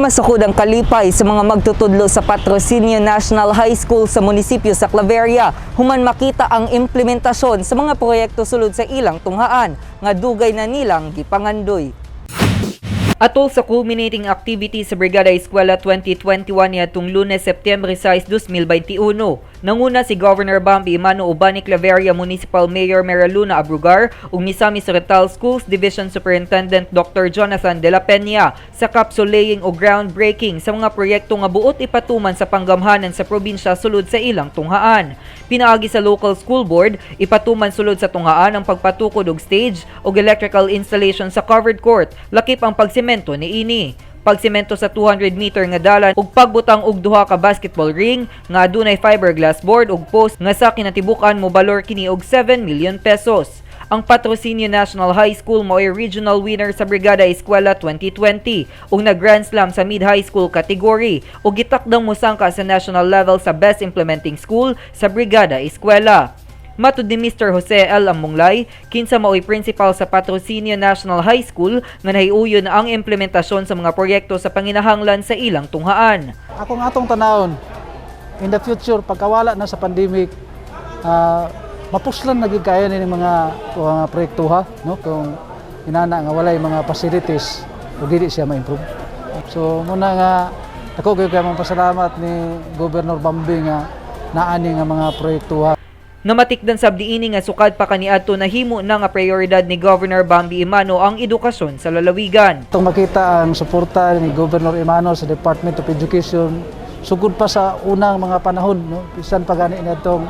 Masukod ang kalipay sa mga magtutudlo sa Patrocinio National High School sa munisipyo sa Claveria human makita ang implementasyon sa mga proyekto sulod sa ilang tunghaan nga dugay na nilang gipangandoy. Atol sa culminating activity sa Brigada Eskwela 2021 niadtong Lunes, Setyembre 6, 2021. Nanguna si Governor Bambi Emano uban ni Claveria Municipal Mayor Meraluna Abrugar ug Misamis Oriental Schools Division Superintendent Dr. Jonathan De La Peña sa capsule laying o groundbreaking sa mga proyekto nga buot ipatuman sa panggamhanan sa probinsya sulod sa ilang tunghaan. Pinaagi sa local school board, ipatuman sulod sa tunghaan ang pagpatukod og stage ug electrical installation sa covered court, lakip ang pagsimento niini, pagsimento sa 200 meter nga dalan ug pagbutang og duha ka basketball ring nga adunay fiberglass board ug post nga sa kinatibuk-an mobalor kini og 7 million pesos. Ang Patrocinio National High School mao'y regional winner sa Brigada Eskwela 2020 ug nag-Grand Slam sa mid-high school category ug gitakdang mosangka sa national level sa Best Implementing School sa Brigada Eskwela. Matud ni Mr. Jose L. Amunglay, kinsa mao'y principal sa Patrocinio National High School, nga nahiuyon ang implementasyon sa mga proyekto sa panginahanglan sa ilang tunghaan. Akong atong tanawon, in the future, pagkawala na sa pandemic, mapuslan na gyud kaayo ni mga proyekto ha, no? Kung inana nga walay mga facilities ug dili siya ma-improve. So muna nga ako gyud kay pasalamat ni Governor Bambi nga naani nga mga proyekto ha. Namatikdan sab niini nga sukad pa kaniadto, nahimo na nga prioridad ni Governor Bambi Emano ang edukasyon sa lalawigan. Itong makita ang suporta ni Governor Emano sa Department of Education sugod pa sa unang mga panahon, no? Bisan pa gani niadtong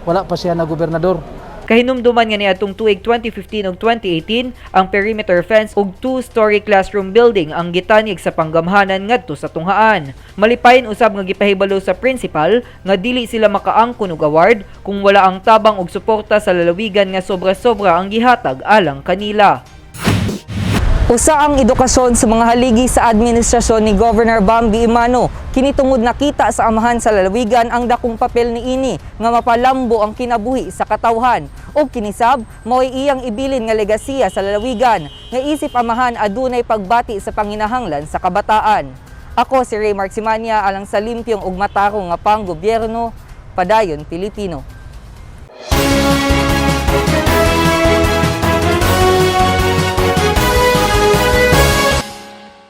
wala pa siya na gobernador. Kahinumduman nga niadtong tuig 2015 ug 2018, ang perimeter fence ug two-story classroom building ang gitanyag sa panggamhanan ngadto sa tunghaan. Malipayon usab nga gipahibalo sa principal nga dili sila makaangkon og award kung wala ang tabang ug suporta sa lalawigan nga sobra-sobra ang gihatag alang kanila. Usa ang edukasyon sa mga haligi sa administrasyon ni Governor Bambi Emano. Kini tungod nakita sa amahan sa lalawigan ang dakong papel niini nga mapalambo ang kinabuhi sa katawhan. Ug kini sab mao'y iyang ibilin nga legasiya sa lalawigan nga isip amahan adunay pagbati sa panginahanglan sa kabataan. Ako si Ray Mark Simanya alang sa limpyong ug matarong nga panggobyerno, Padayon Pilipino.